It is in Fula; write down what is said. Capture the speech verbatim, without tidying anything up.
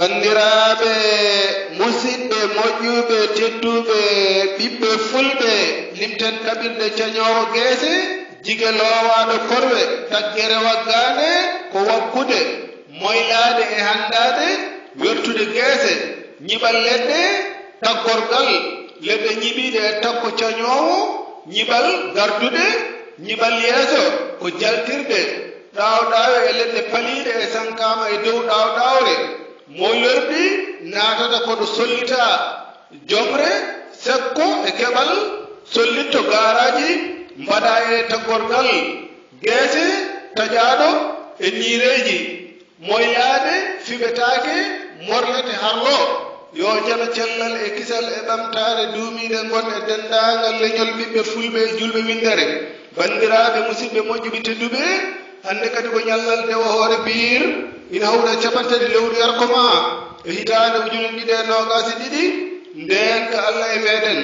Banndiraaɓe, musidɓe moƴƴuɓe, tedduɓe, ɓiɓɓe fulɓe, limten kaɓirɗe cañoowo geese, jige loowaaɗo korwe, taggere waggaande, ko wakkude, moylaade e hanndaade, wertude geese, ñiɓal leɗɗe, taggorgal, leɗɗe ñiɓiiɗe e taggo cañoowo, ñiɓal gardude, ñiɓal yeeso, ko jaltirɗe, ɗaaw-ɗaawe e leɗɗe paliiɗe e sankaama e dow ɗaaw-ɗaawre, moylorɗi naatata ko ɗo sollitaa, jomre, sekko e keɓal, sollitto gaaraaji, mbaɗaa e taggorgal, geese, taƴaaɗo e niireeji, moylaade, fiɓetaake, morlete harlo, yo jana cellal e kisal e ɓamtaare duumiiɗe ngon e denndaangal leñol ɓiɓɓe fulɓe e julɓe winndere. Banndiraaɓe, musidɓe moƴƴuɓe tedduɓe, hannde kadi ko ñallal dewo hoore biir, ina hawra e capanɗe tati lewru yarkoma e hitaande ujunere ɗiɗi e noogaas e ɗiɗi, ndeen ka Allah e meeɗen.